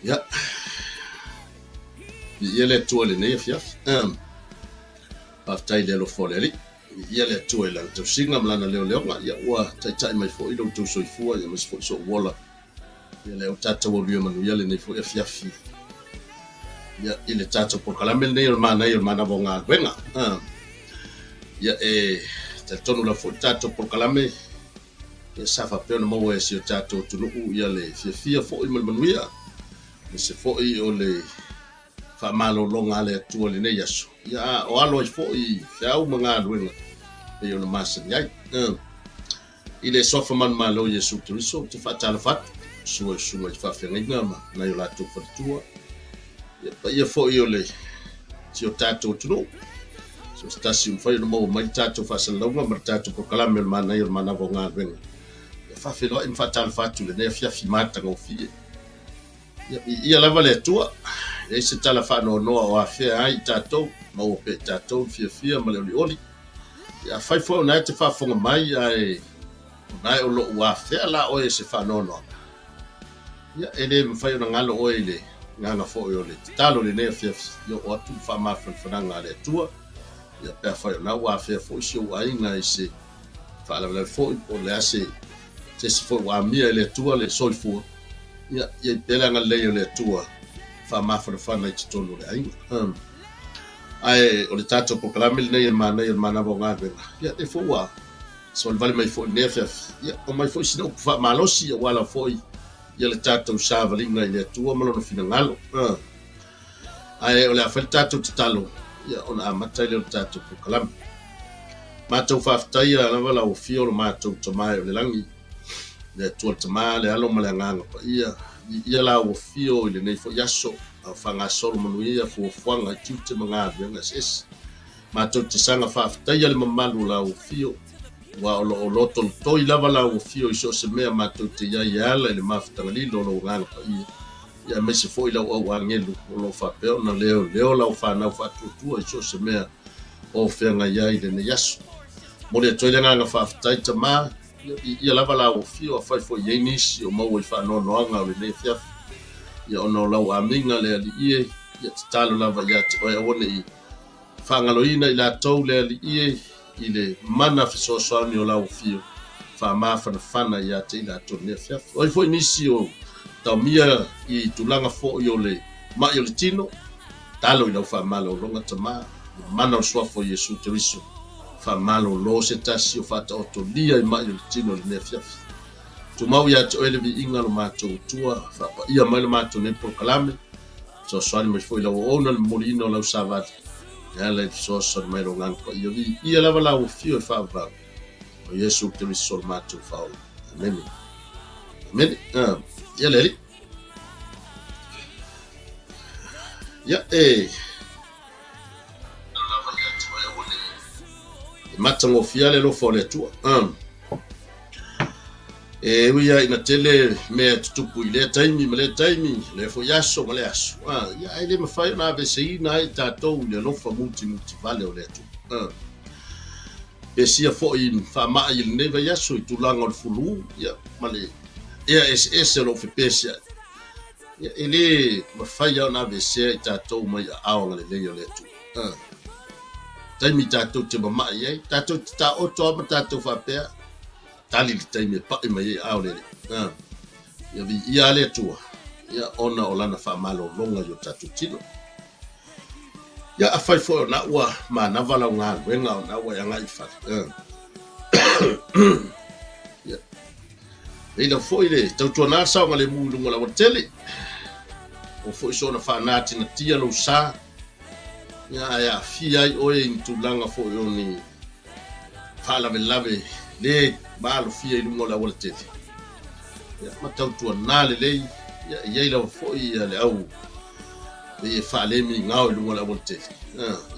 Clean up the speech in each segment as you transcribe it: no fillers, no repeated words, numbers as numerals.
Ia, viia le Atua i lenei afiafi. Faafetai i le alofa o le Alii. Viia le Atua i Lana tausiga ma Lana leoleoga. Ia, ua taitai mai foi lo outou soifua, ia aemaise foi sou ola. Ia, lea ua tatou aulia manuia lenei foi afiafi. Ia, i le tatou polokalame lenei o le manaia o le manava o galuega. Ia, e talitonu lava foi le tatou polokalame, Ia sa faapea ona maua e si o tatou atunuu ia le fiafia foi ma le manuia, aemaise foi o le faamalologa a le Atua i lenei aso, ia a o alo ai foi i feau ma galuega pei ona masani ai. I le Suafa manumalo o Iesu Keriso, ou te faatalofa atu, sua i susuga i faafeagaiga ma nai o latou faletua, ia paia foi o le si o tatou atunuu. So se tasi ua mafai ona maua mai le tatou faasalalauga ma le tatou polokalame o le manaia o le manava o galuega. Ia faafeiloai ma faatalofa atu i lenei afiafi matagofie. Ia viia lava le Atua. E leai se tala faanoanoa o afea ai i tatou, maua pea i tatou le fiafia ma le olioli. Ia afai foi o na e te faafofoga mai ae o na e o lo o afea la oe e se faanoanoaga, ia e le mafai ona galo oe i le agaga foi o le tatalo i lenei afiafi, ia oo atu le faamafanafanaga a le Atua, ia pe afai o na ua afea foi si ou aiga i se faalavelave foi po o le a se isi foi ua amia e le Atua le soifua, ia i ai pea le agalelei o le Atua faamafanafana i totonu o le aiga. Ae o le tatou polokalame lenei e manaia o le manava o galuega, ia lea foi ua solivale mai foi i lenei afiafi, ia aumai foi sina upu faamalosi aua lava foi ia le tatou savaliga i le Atua ma Lona finagalo. Ae o le a fai le tatou tatalo, ia ona amata ai lea o le tatou polokalame. Matou faafetaia lava lau Afio lo matou Tama e o le lagi, le Atua le Tama, le Alo ma le Agaga Paia, viia lau Afio i lenei foi aso, a o faagasolo manuia fuafuaga i tiute ma galuega eseese. Matou te saga faafetaia le mamalu o lau Afio, aua o lo o lotolotoi lava lau Afio i so o se mea matou te i ai e ala i le mafutagalilo o lou Agaga Paia, ia aemaise foi lau au agelu o lo o faapea ona leoleo lau fanau faatuatua i so o se mea o feagai ai i lenei aso. Momoli atu ai le agaga faafetai Tama, ia lava lau Afio, afai foi i ai nisi o maua i faanoanoaga o lenei afiafi, ia ona o lau amiga le Alii e, ia tatalo lava ia te oe aua ne i faagaloina i latou le Alii e i le mana fesoasoani o lau Afio faamafanafana ia te i latou i lenei afiafi. O ai foi nisi o taomia i tulaga foi o le mai o le tino, talo i lau faamalologa Tama, le mana o le Suafa o Iesu Keriso, faamalolo se tasi o faataotolia i mai o le tino i lenei afiafi. Tumau ia te oe le viiga lo matou Atua, faapaia mai lo matou nei polokalame, fesoasoani mai foi i lau auauna le momoliina o lau savali, e ala i le fesoasoani mai o lou Agaga Paia. Viia lava lau Afio e faavavau, o Iesu Keriso lo matou Faaola. Amene. Amene. Ia le Alii. Ia, e E matagofie lava le alofa o le Atua. E ui lava ina tele mea e tutupu i lea taimi ma lea taimi, lea foi aso ma lea aso, ia ae le mafai ona aveeseina ai tatou i le alofa mutimutivale o le Atua. Pesia foi faamai i lenei vaiaso i tulaga o le fulu, ia, ma le ea eseese o lo o fepesiai. Ia, e le mafai lava ona aveesea i tatou mai aao agalelei o le Atua. Taimi tatou te mamai ai, tatou te taoto lava ma tatou faapea, tali le taimi e pai mai ai aao o le Alii. Ia viia lava le Atua, ia, ona o Lana faamalologa i o tatou tino. Ia, afai foi o na ua manava lau galuega o na ua e agai i fale. Ia, leila foi le tautuana saogalemu i luga o le aualatele. O foi soona faanatinatia lou sa, ia, ae aafia ai oe i ni tulaga foi o ni faalavelave le maalofia i luga o le aualatele. Ia, ma tautuana lelei, ia, e i ai lava foi ia le au pei e faalemigao i luga o le aualatele.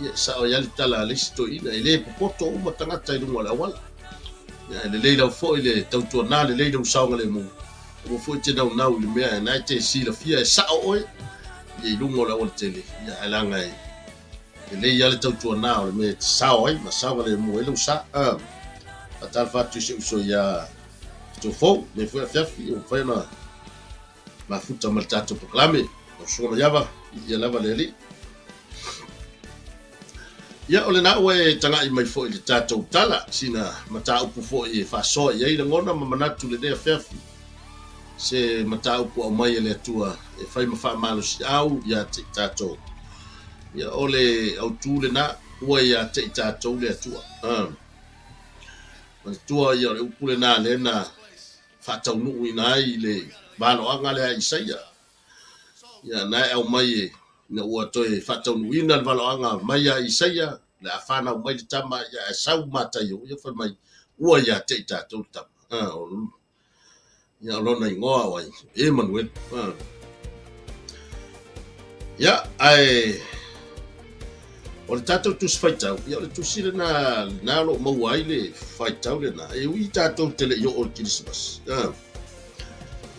Ia, e sao ai lava le tala a le isi toeaina, e le popoto uma tagata i luga o le auala. Ia, e lelei lava foi le tautuana lelei lou saogalemu, aua foi e te naunau i le mea na e te silafia e sao oe ia i luga o le aualatele, ia, ae leaga e lelei lava le tautuana o le mea e te sao ai ma saogalemu ai lou sa. Faatalofa atu i si ou uso ia Tofou, lenei foi afiafi, ua mafai ona. mafuta ma le tatou polokalame. Lau Susuga Maiava, viia lava le Alii. Ia, o lena ua e taga'i mai foi i le tatou tala, sina mataupu foi e faasoa i ai lagona ma manatu i lenei afiafi, se mataupu aumai e le Atua e fai ma faamalosiau ia te i tatou. Ia, o le autu lena, ua ia te i tatou le Atua. Manatua ia o le upu lena lea na faataunuuina ai le valoaga lea a Isaia. Ia, na e aumai e, ina ua toe faataunuuina le valoaga mai ia Isaia, le a fanau mai le tama, ia ae sau Mataio, ia fai mai, ua ia te i tatou le tama. Ah, o, ia, o lona igoa o ai, Emanuele. Ah. Ia, ae o le tatou tusi faitau, ia o le tusi lena, lena o lo o maua ai le faitau lena, e ui tatou te le i oo i le Kerisimasi. Ah.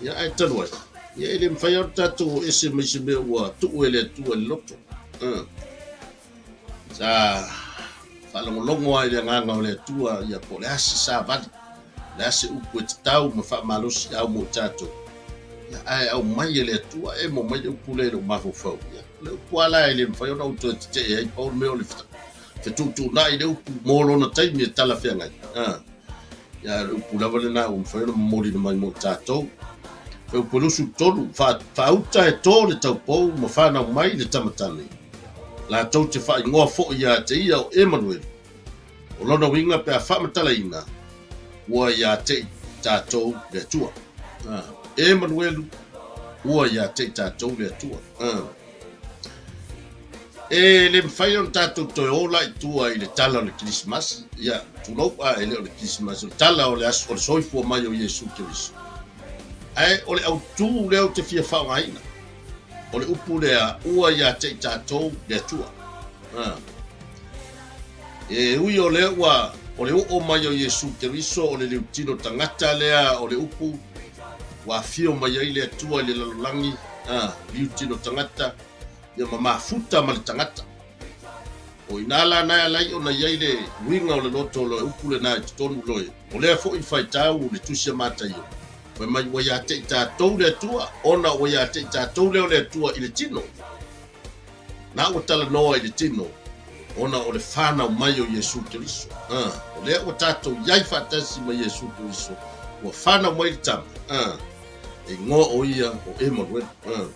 Ia, ae talu ai, ia e le mafai lava ona tatou o ese mai se mea ua tuu e le Atua i le loto. Ah. Sa faalogologo lava i le agaga o le Atua, ia po o le a se savali, o le a se upu e tatau ma faamalosiau mo i tatou. Ia, ae aumai e le Atua, emo mai le upu lea i lou mafaufau. Ia, o le upu lava la e le mafai ona ou toe tetee ai, pau le mea o le fetuutuunai le upu mo lona taimi e talafeagai. Ah. Ia, o le upu lava lena ua mafai ona momoliina mai mo i tatou. Fuaiupu 23, Faauta e to le taupou ma fanau mai le tama tane. Latou te faaigoa foi ia te ia o Emanuele. O lona uiga pe a faamatalaina, ua ia te i tatou le Atua. Emanuelu, ua ia te i tatou le Atua. E le mafai ona tatou toe ola i tua i le tala o le Kerisimasi. Ia, tulou, a e le o le Kerisimasi, o le tala o le aso o le soifua mai o Iesu Keriso. Ae o le autu lea ou te fia faaaogaina, o le upu lea, ua ia te i tatou le Atua. A. E ui o lea ua o le oo mai o Iesu Keriso o le liutino tagata lea o le upu ua afio mai ai le Atua i le lalolagi, a, liutino tagata, ia ma mafuta ma le tagata. O ina la na e alai ona i ai le uiga o le loto o le upu lena i totonu loe, o lea foi faitau le Tusi a Mataio, fai mai ua ia te i tatou le Atua, ona ua ia te i tatou lea o le Atua i le tino. Na ua talanoa i le tino, ona o le fanau mai o Iesu Keriso. A, o lea ua tatou i ai faatasi ma Iesu Keriso, ua fanau mai le tama. A, e igoa o ia o Emanuele. A,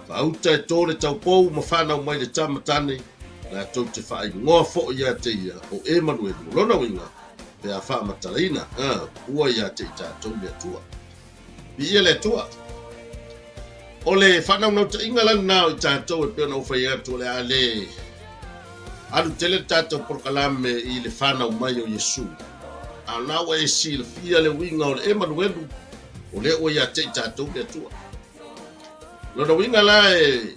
faauta e to le taupou ma fanau mai le tama tane, latou te faaigoa foi ia te ia o Emanuele. O lona uiga, pe a faamatalaina, a, ua ia te i tatou le Atua. Viia le Atua. O le faanaunautaiga la lena o i tatou e pei ona ou fai atu, o le a le alu tele le tatou polokalame i le fanau mai o Iesu. A o lena ua e silafia le uiga o le Emanuelu, o lea ua ia te i tatou le Atua. Lona uiga la e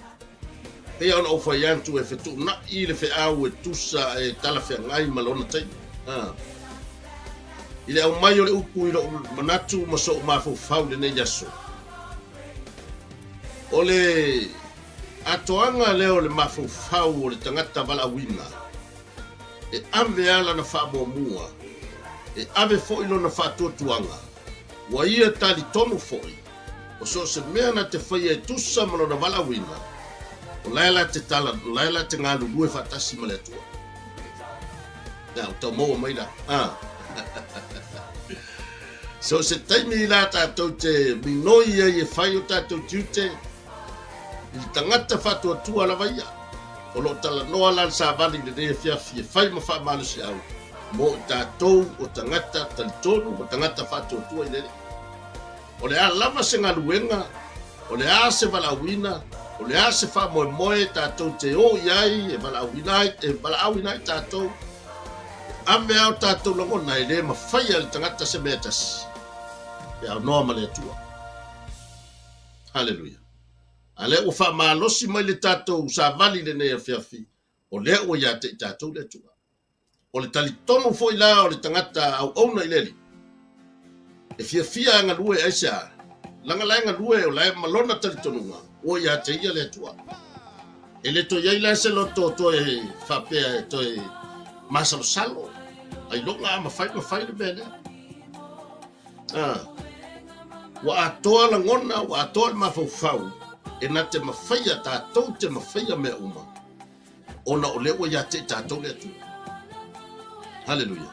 pei ona ou fai atu e fetuunai le feau e tusa e talafeagai ma lona taimi. Ah. I le aumai o le upu i lou manatu ma so'u mafaufau i lenei aso, o le atoaga lea o le mafaufau o le tagata valaauina, e ave a lana faamuamua, e ave foi lona faatuatuaga, ua ia talitonu foi, o so o se mea na te faia e tusa ma lona valaauina, o lae la te tala, o lae la te galulue faatasi ma le Atua. Ia, ua tau maua mai la. Ah. So se taimi la tatou te minoi ai e fai o tatou tiute, i le tagata faatuatua lava ia, o lo o talanoa la le savali i lenei afiafi e fai ma faamalosiau mo i tatou o tagata talitonu ma tagata faatuatua i le Alii. O le a lava se galuega, o le a se valaauina, o le a se faamoemoe tatou te o i ai e valaauina ai, e valaauina ai tatou, e ave a o tatou lagona e le mafai e le tagata se mea e tasi, pe aunoa ma le Atua. Haleluia. A lea ua faamalosi mai le tatou savali i lenei afiafi, o lea ua ia te i tatou le Atua. O le talitonu foi la o le tagata auauna i le Alii, e fiafia e galue aisea? Leaga la e galue o la e ma lona talitonuga ua ia te ia le Atua. E le toe i ai la se loto toe faapea e toe masalosalo, ailoga a mafai ona fai le mea lea. Ah. Ua atoa lagona, ua atoa le mafaufau e na te mafaia tatou te mafaia mea uma, ona o lea ua ia te i tatou le Atua. Haleluia!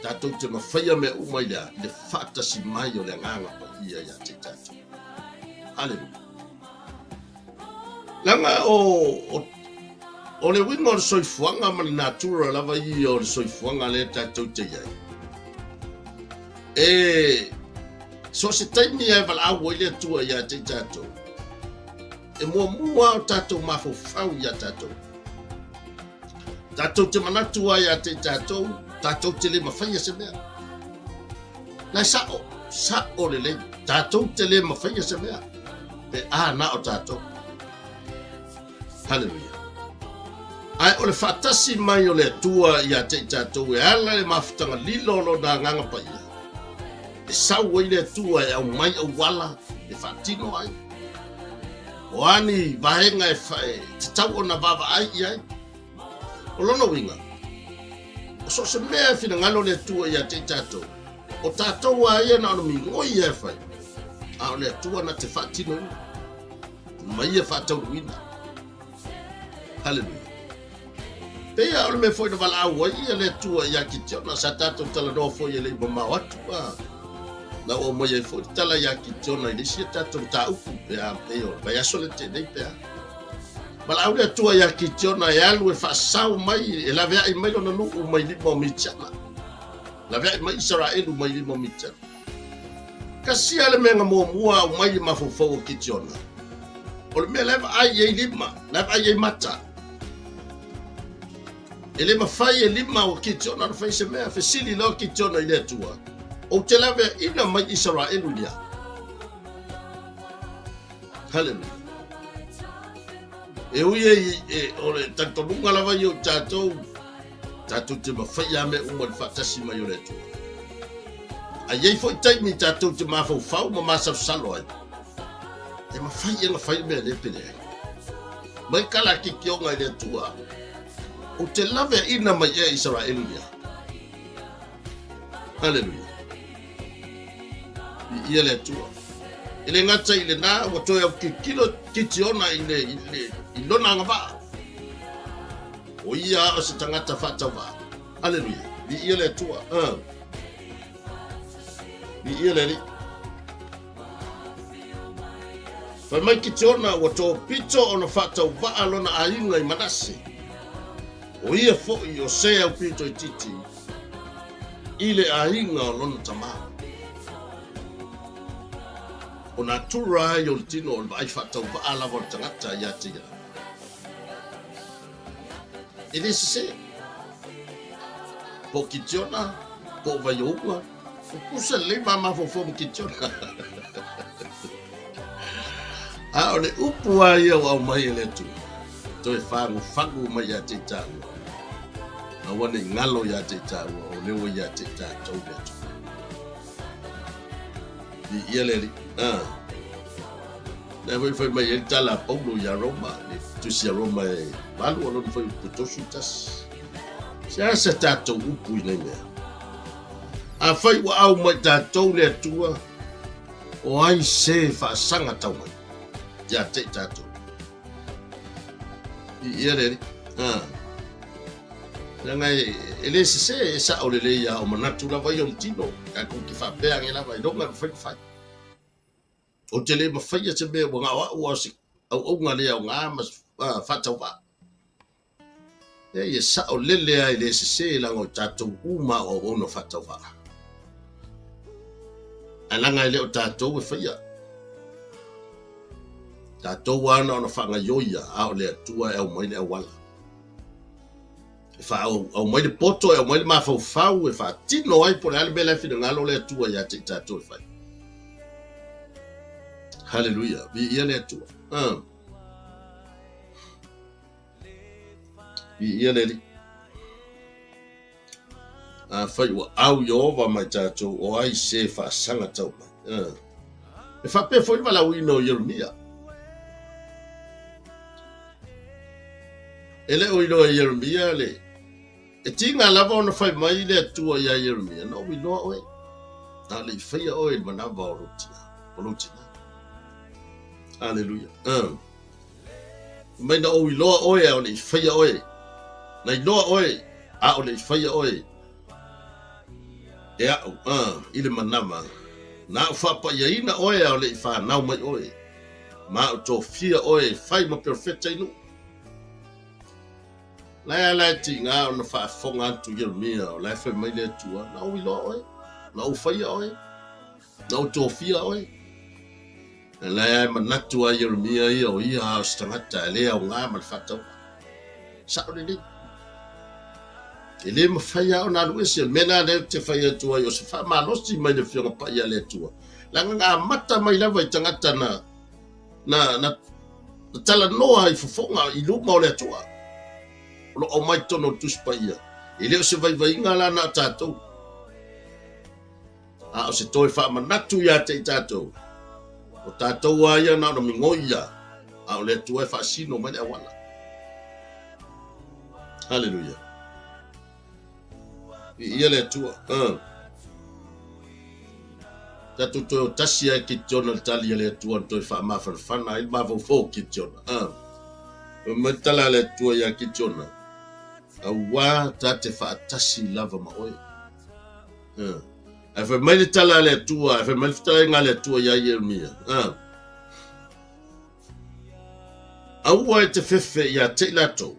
Tatou te mafaia mea uma i le a? I le faatasi mai o le Agaga Paia ia te i tatou. Haleluia! Leaga o, o, o le uiga o le soifuaga ma le natura lava ia o le soifuaga lea tatou te i ai, e so o se taimi e valaau ai le Atua ia te i tatou, e muamua o tatou mafaufau ia tatou. Tatou te manatu ai ia te i tatou, tatou te le mafaia se mea. La e sa'o, sa'o lelei, tatou te le mafaia se mea, pe a na o tatou. Haleluia. Ae o le faatasi mai o le Atua ia te i tatou e ala i le mafutaga lilo o Lona Agaga Paia, e sau ai le Atua e aumai auala e faatino ai. O a ni vaega e tatau ona vaavaai i ai? O lona uiga, o so o se mea e finagalo le Atua ia te i tatou, o tatou a ia na ona migoi ia e fai, a o le Atua na te faatinoina ma ia faataunuuina. Haleluia. Pei a o le mea foi na valaau ai ia le Atua ia Kitiona, sa tatou talanoa foi e le i mamao atu, a na ua aumai ai foi le tala ia Kitiona i le isi a tatou mataupu, pe a pei o le vaiaso le tei nei pe a. Valaau le Atua ia Kitiona e alu e faasao mai, e laveai mai lona nuu mai lima o Mitiana. Laveai mai Isaraelu mai lima o Mitiana. Kasia le mea na muamua aumai i mafaufau o Kitiona. O le mea la e vaai i ai lima, la e vaai i ai mata. E le mafai e lima o Kitiona ona fai se mea. Fesili loa Kitiona i le Atua, Ou te laveaina mai Isaraelu i le a? Haleluia. E ui e, e, o le talitonuga lava ia o tatou, tatou te mawhai a mea uma le faatasi mai o le Atua. A iai foi taimi tatou te mafaufau ma masalosalo ai, e mawhai e na whai mea le pele ai. Mai kala ki kionga i le Atua, o te lave ina mai e Israelu ia. Haleluia. Viia le Atua. E le gata i lena, ua toe autilotilo Kitiona i le, i le, i lona agavaa. O ia o se tagata faatauvaa. Haleluia. Viia le Atua. Viia le Alii. Fai mai Kitiona ua topito ona faatauvaa lona aiga i Manase. O ia foi o se aupito itiiti i le aiga o lona tamā. O natura ai o le tino o le vaai faatauvaa lava o le tagata ia te ia. E le sesē. Po o Kitiona, po o Vaiouga, pupusa lelei ma mafaufau ma Kitiona. A o le upu a ia ua aumai e le Atua, toe fagufagu mai ia te i tāua. Aua ne i galo ia te i tāua, o lea ua ia te i tātou le Atua. Viia le Alii. Ah. Lea foi fai mai ai le tala a Paulo ia Roma, le tusi a Roma e 8 o lona fuaiupu 31. Se a sa tātou upu i nei mea? Afai ua au mai tātou le Atua, o ai se faasaga tau mai ia te i tātou? Viia le Alii. Ah. Leaga e le sesē, e sa'o lelei a o manatu lava ia o le tino, tatou te faapea age lava e loga e mafai ona fai. Ou te le mafaia se mea ua na o a'u a o se auauga le aoga ma faatauvaa. Leai, e sa'o lele a e le sesē leaga o tatou uma o auauna faatauvaa. Ae leaga e le o tatou e faia. Tatou a na ona faagaioia a o le Atua e aumai le auala. E aumai le poto, e aumai le mafaufau, e faatino ai po o le a le mea la e finagalo le Atua ia te i tatou e fai. Haleluia, viia le Atua. Viia le Alii. Afai ua au Ieova mai tatou, o ai se faasaga tau mai? E faapea foi le valaauina o Ieremia. E le o iloa e Ieremia le e tiga lava ona fai mai le Atua iā Ieremia, na ou iloa oe, a o le i faia oe i le manava o lou tina. o lou tinā. Aleluia. Mai na ou iloa oe a o le i faia oe. Na iloa oe a o le i faia oe e a'u, i le manava. Na a'u faapaiaina oe a o le i fanau mai oe, ma a'u tofia oe e fai ma perofeta i nuu. La e ala e tiga ona faafofoga atu Ieremia, o la e fai mai le Atua, Na ou iloa oe, na ou faia oe, na ou tofia oe. E la e manatu a Ieremia ia o ia a o se tagata e le aoga ma le faatauvaa. Sao lelei. E le mafai lava ona alu ese. O le mea lena lea ou te fai atu ai, o se faamalosi mai le Afioga Paia a le Atua. Leaga na amata mai lava i tagata na, na, na, na talanoa i fofoga i luma o le Atua. O lo o aumai totonu o le Tusi Paia. E le o se vaivaiga la na o tatou. A o se toe faamanatu ia te i tatou, o tatou a ia na ona migoi ia, a o le Atua e faasino mai le auala. Haleluia. Viia le Atua. Tatou toe o tasi ai Kitiona le tali a le Atua na toe faamafanafana ai le mafaufau o Kitiona. Fai mai le tala a le Atua ia Kitiona, Auā ta te faatasi lava ma oe. Ae fai mai le tala a le Atua, ae fai mai le fetalaiga a le Atua iā Ieremia, Aua e te fefe iā te i latou,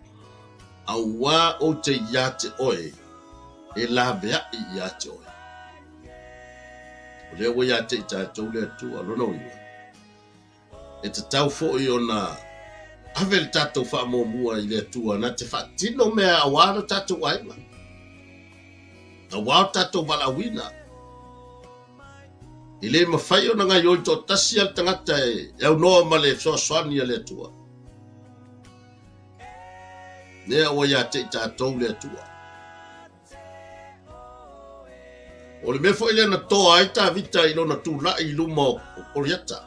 auā ou te iā te oe, e laveaʻi iā te oe. O lea ua iā te i tatou le Atua, lona uiga, e tatau foi ona ave le tatou faamuamua i le Atua na te faatino mea auā lo tatou aiga, auā o tatou valaauina. E le mafai ona gaioi toatasi a le tagata e aunoa ma le fesoasoani a le Atua. Lea ua ia te i tatou le Atua. O le mea foi lea na toa ai Tavita i lona tulai i luma o Koliata.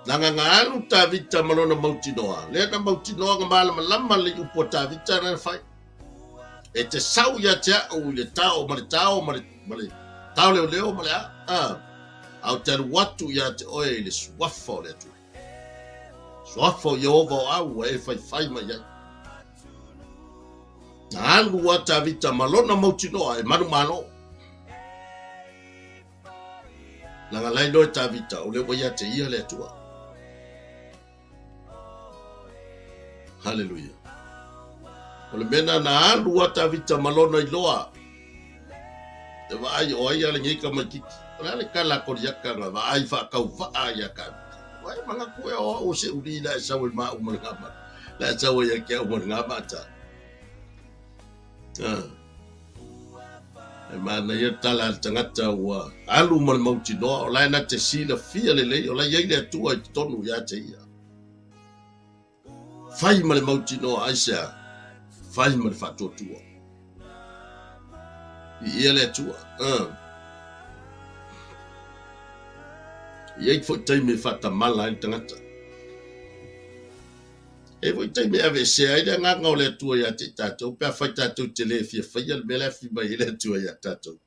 Leaga na alu Tavita ma lona mautinoa, lea na mautinoa na malamalama le upu a Tavita na fai. E te sau ia te a'u i le tao ma le tao ma le, ma le tao leoleo ma le a, a, a ou te alu atu ia te oe i le suafa o le Atua. Suafa o Ieova o au ua e faifai mai ai. Na alu a Tavita ma lona mautinoa e manumalo. Leaga la iloa e Tavita o lea ua ia te ia le Atua. Haleluia. O le mea na na alu a Tavita ma lona iloa. E vaai o ai a lenei tamaititi. O le a le tala a Koliata na vaai faatauvaa ia Tavita. Ua e manatu ea o au o se uli la e sau e maau ma le gama. La e sau ai ia te au ma le gama ata. Ah. E manaia le tala a le tagata ua alu ma le mautinoa, o la e na te silafia lelei, o la e i ai le Atua i totonu ia te ia. Fai ma le mautinoa, aisea? Fai ma le faatuatua. Viia le Atua. E i ai foi taimi e faatamala ai le tagata. E i ai foi taimi e aveesea ai le agaga o le Atua ia te i tatou, pe afai tatou te le fia faia le mea la e fia mai ai le Atua ia tatou.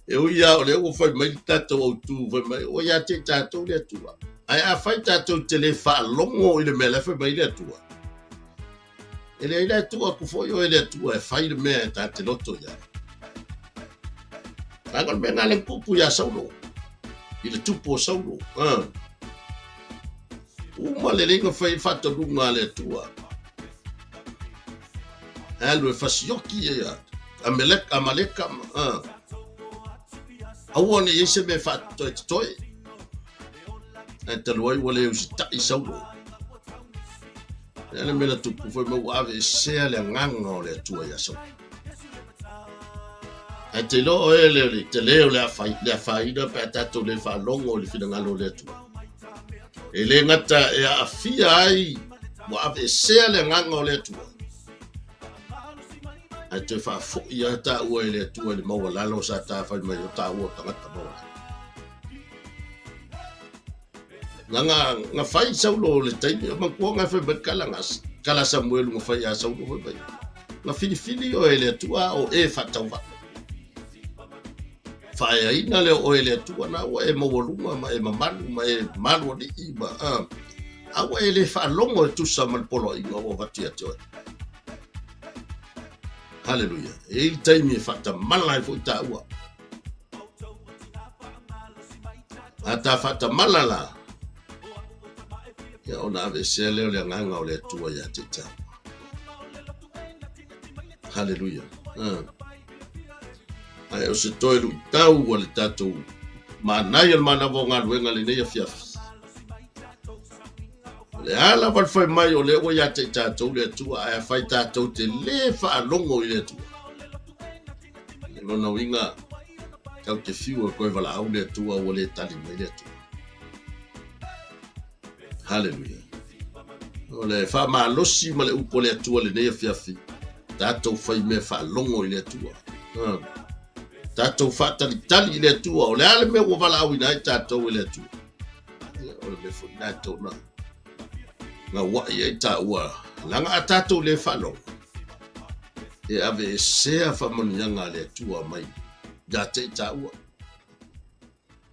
E ui lava o lea ua fai mai le tatou autū, fai mai, ua ia te i tatou le Atua. Ae afai tatou te le faalogo i le mea la e fai mai le Atua, e leai la e tuu atu foi oe e le Atua e fai le mea e ta te loto i ai. Leaga o le mea lena lea na tupu ia Saulo, i le tupu o Saulo. Uma lelei na fai ai le faatonuga a le Atua. Alu e fasioki ia Amaleka, Amaleka aua ne i ai se mea e faatoetoe. Ae talu ai ua le usitai Saulo. E le mea na tupu foi ma ua aveesea le agaga o le Atua ia Saulo. Ae te iloa oe le, le tele o le afaina pe a tatou le faalogo i le finagalo o le Atua. E le gata e aafia ai ua aveesea le agaga o le Atua, ae toe faafoi lava taua e le Atua i le maualalo sa ta fai mai o taua o tagata maualalo. Leaga na fai Saulo le taimi, o manatua na fai mai kala na kala Samuelu na fai ia Saulo fai mai. Na filifili oe e le Atua o e faatauvaa. faaeaina lea o oe e le Atua, na ua e maualuga ma e mamalu ma e malu alii ma a, a ua e le faalogo e tusa ma le poloaiga ua avatu ia te oe. Haleluia. E i ai le taimi e faatamala ai foi taua. A ta faatamala la, ia ona aveesea lea o le agaga o le Atua ia te taua. Haleluia. Ah. Ae o se toe luitau a le tatou manaia o le manava o galuega lenei afiafi. O le a lava le fai mai o lea ua ia te i tatou le Atua, ae afai tatou te lē faalogo i le Atua, o lona uiga tatou te fiu e toe valaau le Atua ua le tali mai le Atua. Haleluia. O le faamalosi ma le upu a le Atua lenei afiafi, tatou fai mea faalogo i le Atua. Tatou faatalitali i le Atua, o le a le mea ua valaauina ai tatou e le Atua. Ia, o le mea foi lena e tatau ona gauai ai taua, leaga a tatou le faalogo, e aveesea faamanuiaga a le Atua mai ia te i taua,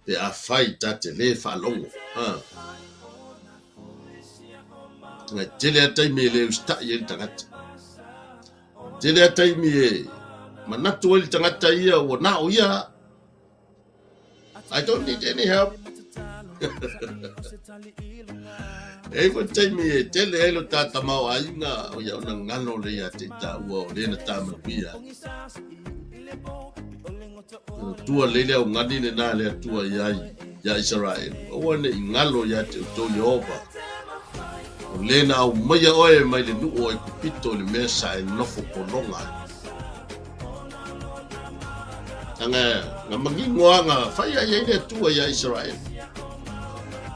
pe afai ta te le faalogo. Ha. E tele a taimi e le usitai ai le tagata. Tele a taimi e manatu ai le tagata ia ua na o ia. I don't need any help. E i ai foi taimi e tele ai lo ta tamaoaiga o ia ona galo le ia te i taua o le na tamanuia. Tua lei le augani lenā le Atua ia ia Isaraelu, aua ne i galo ia te outou Ieova, o le na aumaia oe mai le nuu o Aikupito i le mea sa e nofo pologa ai. Leaga na manino lava na fai ai ai le Atua iā Isaraelu,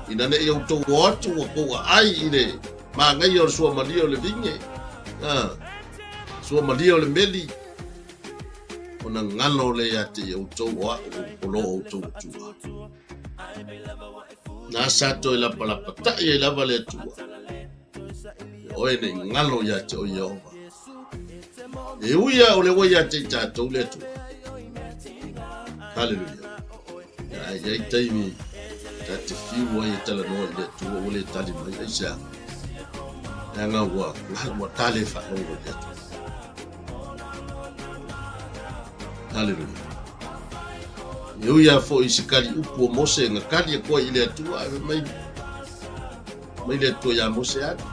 ina ne i outou o atu ua tou aai i le manaia o le suamalie o le vine, a, suamalie o le meli, ona galo lea ia te i outou o a'u o lo outou Atua. Na sa toe lapalapata'i ai lava le Atua, e oe ne i galo ia te oe Ieova. E ui lava o lea ua ia te i tatou le Atua. Haleluia. Ae i ai taimi ta te fiu ai e talanoa i le Atua ua le tali mai, aisea? Leaga ua, ua ta le faalogo i le Atua. Haleluia. E ui lava foi i se kali upu o Mose na kali atu ai i le Atua, ae fai mai, mai le Atua iā Mose, Alu,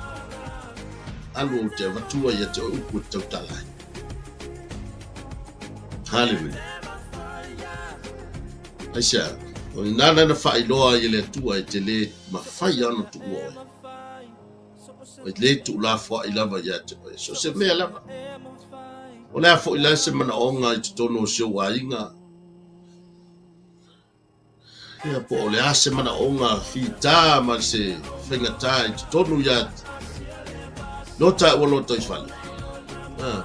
alu ou te avatua ia te oe upu e te tautala ai. Haleluia. Aisea, o i nā na faailoa ai e le Atua e te lē mafai lava ona tuua oe. E lē tuulafoai lava ia te oe, so o se mea lava. O le a foi la se manaoga i totonu o si ou aiga, ia po o le a se manaoga fitā ma se faigata i totonu ia lo taua lotoifale. Ah,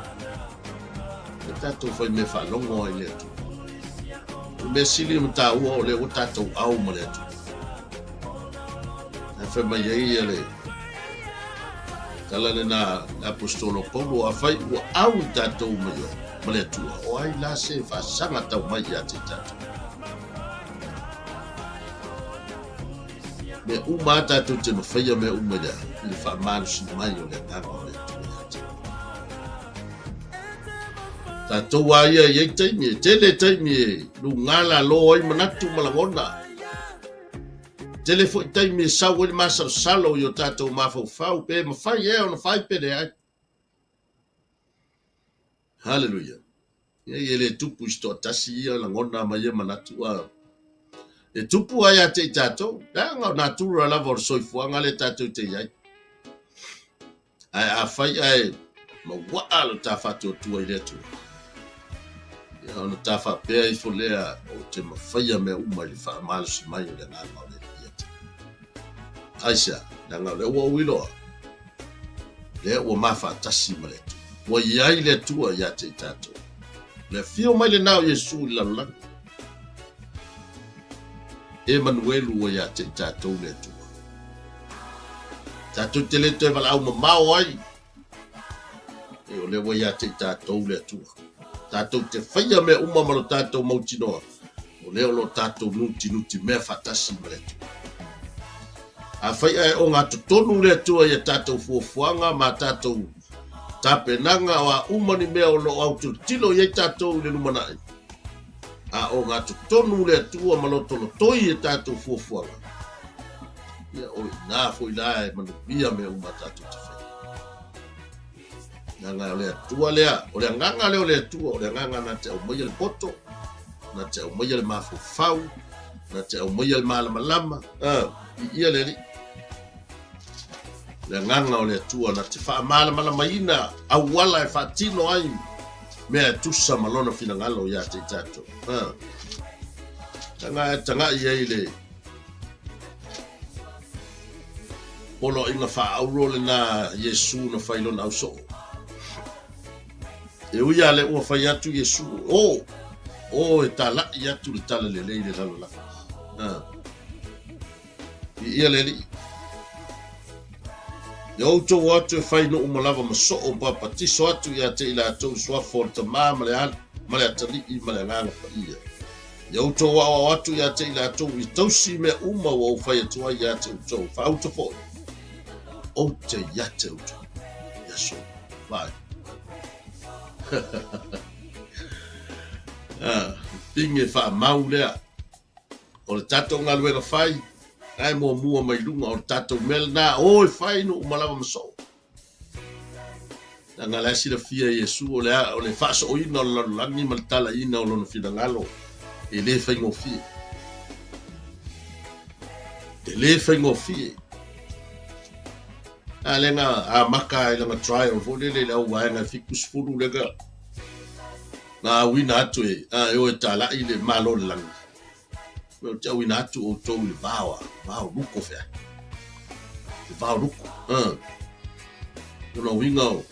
e tatou fai mea faalogo ai le Atua. O le mea sili ma taua o lea ua tatou au ma le Atua. Ae fai mai ai ia le tala lena le Aposetolo Paulo, afai ua au i tatou ma ia ma le Atua, o ai la se faasaga tau mai ia te tatou? Mea uma a tatou te mafaia mea uma i le, i le faamalosi mai o le agaga o le Atua ia te. Tatou a ia i ai taimi, e tele taimi e luga lalo ai manatu ma lagona. Tele foi taimi e sau ai le masalosalo i o tatou mafaufau, pe mafai ea ona fai pe leai. Haleluia. Ia e le tupu i se toatasi ia lagona ma ia manatu. A. E tupu lava ia te i tatou, leaga o natura lava o le soifuaga lea tatou te i ai. Ae afai ae mauaa lo ta faatuatua i le Atua, ia ona ta faapea ifo lea ou te mafaia mea uma i le faamalosi mai o le agaga o le Alii ia te au. Aisea? Leaga o lea ua ou iloa, lea ua ma faatasi ma le Atua. Ua i ai le Atua ia te i tatou. O le afio mai lena o Iesu i le lalolagi. Emanuelu ua ia te i tatou le Atua. Tatou te le toe valaau mamao ai, e o lea ua ia te i tatou le Atua. Tatou te faia mea uma ma lo tatou mautinoa, o O lea o lo o tatou nutinutimea faatasi ma le Atua. Afai ae ogatotonu le Atua i a tatou fuafuaga ma a tatou tapenaga, o a uma ni mea o lo o autilotilo i ai tatou i le lumanai, a ogatotonu le Atua ma lotolotoi i a tatou fuafuaga, ia o i ina foi la e manuia mea uma a tatou te faia. Leaga o le Atua lea, o le agaga lea o le Atua, o le agaga na te aumaia le poto, na te aumaia le mafaufau, na te aumaia le malamalama, viia le Alii. Le agaga o le Atua na te faamalamalamaina auala e faatino ai mea e tusa ma lona finagalo ia te i tatou. Leaga e tagai ai le Poloaiga faaauro lena a Iesu na fai lona ausoo. E ui a le ua fai atu Iesu, o, o e talaʻi atu le tala lelei i le lalolagi. Viia le Alii. Ia outou o atu e fai nuu ma lava ma soo papatiso atu ia te i latou i suafa o le Tama ma le Ala ma le Atalii ma le Agaga Paia. Ia outou aoao atu ia te i latou i tausi mea uma ua ou fai atu ai ia te outou. Faauta foi, ou te ia te outou. Ia so, vai. Ah, pinge faamau lea. O le tatou galuega fai, na e muamua mai luga o le tatou mea lena, o e fai nuu ma lava ma soo. Leaga la e silafia e Iesu o le, o le faasooina o le lalolagi ma le talaina o lona finagalo e le faigofie. E le faigofie. A lea na amata i lana trial foi lele i le au vaega e 70 lea na na auina atu e, a, e o e talai le Malo o le lagi. Ou te auina atu outou i le vao, vao luko fea. Le vao luko. Lona uiga o,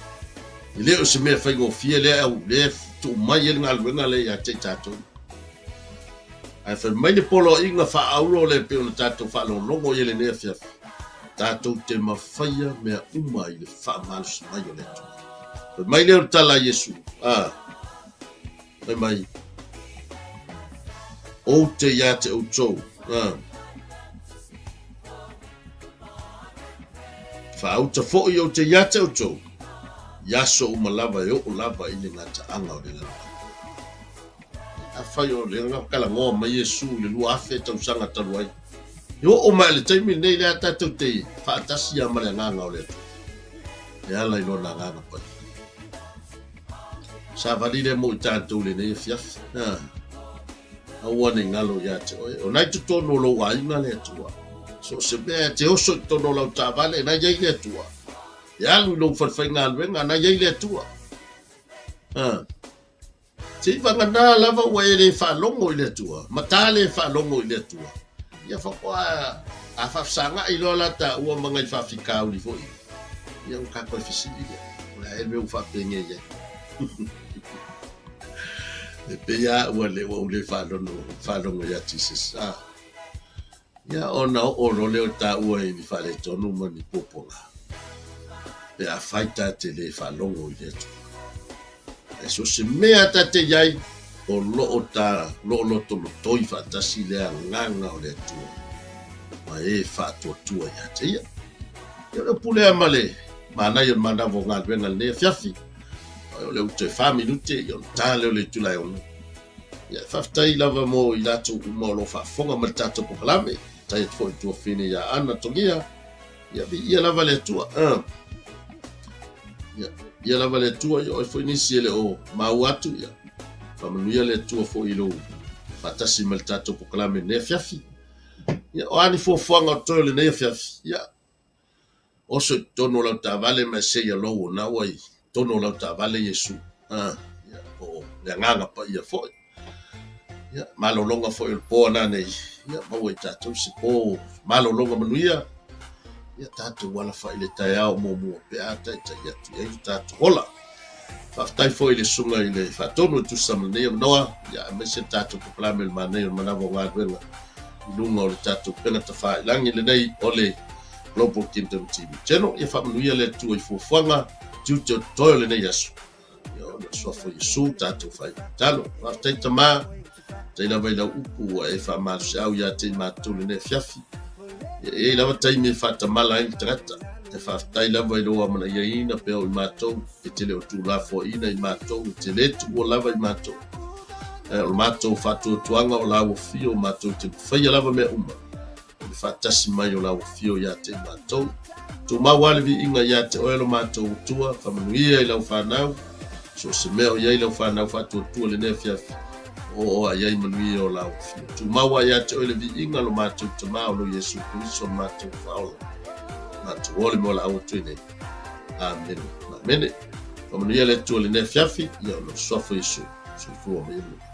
e le o se mea faigofie lea au, lea tuu mai ai le galuega lea ia te i tatou. Ae fai mai le poloaiga faaauro lea pei ona tatou faalogologo i ai lenei afiafi, tatou te mafaia mea uma i le faamalosi mai o le Atua. Fai mai lea o le tala a Iesu, a, Fai mai, Ou te ia te outou. Faauta foi ou te ia te outou, i aso uma lava e oo lava i le gataaga o le lalolagi. Afai o le talanoa mai Iesu i le 2000 tausaga talu ai, e oo mai i le taimi lenei lea tatou te faatasi lava ma le agaga o le Atua, e ala i lona Agaga Paia. Savali lea mo i tatou i lenei afiafi. Ha. Aua ne i galo ia te oe. O na i totonu o lou aiga le Atua. So o se mea e te oso i totonu o lau taavale, na i ai le Atua. E alu i lou falefaigaluega, na i ai le Atua. Ha. Seivagana lava ua e le faalogo i le Atua, ma ta le faalogo i le Atua. Ia faatoa a faafesagai loa la taua ma nai faafitauli foi. Ia ua tatou fesili lea, o le a ea le mea ua faapenei ai? E pei lava ua le ua ou le faalogo faalogo ia Jesus. Ah. Ia ona oo loa lea o taua i ni faaletonu ma ni puapuaga. Pe afai ta te le faalogo i le Atua. Ae so o se mea ta te i ai, o lo o ta lo o lotolotoi faatasi le agaga o le Atua ma e faatuatua ia te ia. Ia o le upu lea ma le manaia o le manava o galuega lenei afiafi. O le utu e 4 minute, ia ona ta lea o le itula e 6. Ia, faafetai lava mo i latou uma o lo o faafofoga mai le tatou polokalame. Faafetai atu foi i tuafafine ia Ana Togia. Ia, viia lava le Atua. Ia, viia lava le Atua, ia o ai foi nisi e le o maua atu, ia, faamanuia le Atua foi i lou faatasi mai le tatou polokalame i lenei afiafi. Ia, o a ni fuafuaga o totoe o lenei afiafi, ia, oso i totonu o lau taavale ma e seia lou o na ua i totonu o lau taavale Iesu. Ah, ia, po o le Agaga Paia foi. Ia, malologa foi o le po ana nei, ia, maua i tatou se po malologa manuia, ia tatou alafai i le taeao muamua pe a taitai atu i ai le tatou ola. Faafetai foi i le susuga i le faatonu e tusa ma lenei avanoa, ia, aemaise le tatou polokalame o le manaia o le manava o galuega i luga o le tatou upega tafailagi lenei o le Global Kingdom TV Channel. Ia faamanuia le Atua i fuafuaga, tiute o totoe o lenei aso. Ia ona suafa o Iesu tatou fai tatalo. Faafetai Tama, Faafetai lava i lau upu ua e faamalosiau ia te i matou i lenei afiafi. Ia, e i ai lava taimi e faatamala ai le tagata. Ae faafetai lava i lou amanaiaina pea o i matou, e te le o tuulafoaiina i matou, e te le tuua lava i matou. Ae o le matou faatuatuaga o lau afio, matou te faia lava mea uma i le faatasi mai o lau afio ia te i matou. Tumau lava le viiga ia te oe lo matou Atua, faamanuia i lau fanau, so o se mea o i ai lau fanau faatuatua i lenei afiafi, o oo lava i ai manuia o lau afio. Tumau lava ia te oe le viiga lo matou Tama o lo Iesu Keriso lo matou Faaola, matou ole mo laau atu ai nei. Amene. Amene. Faamanuia le Atua i lenei afiafi, ia ona o le suafa o Iesu. Soifua ma ia manuia.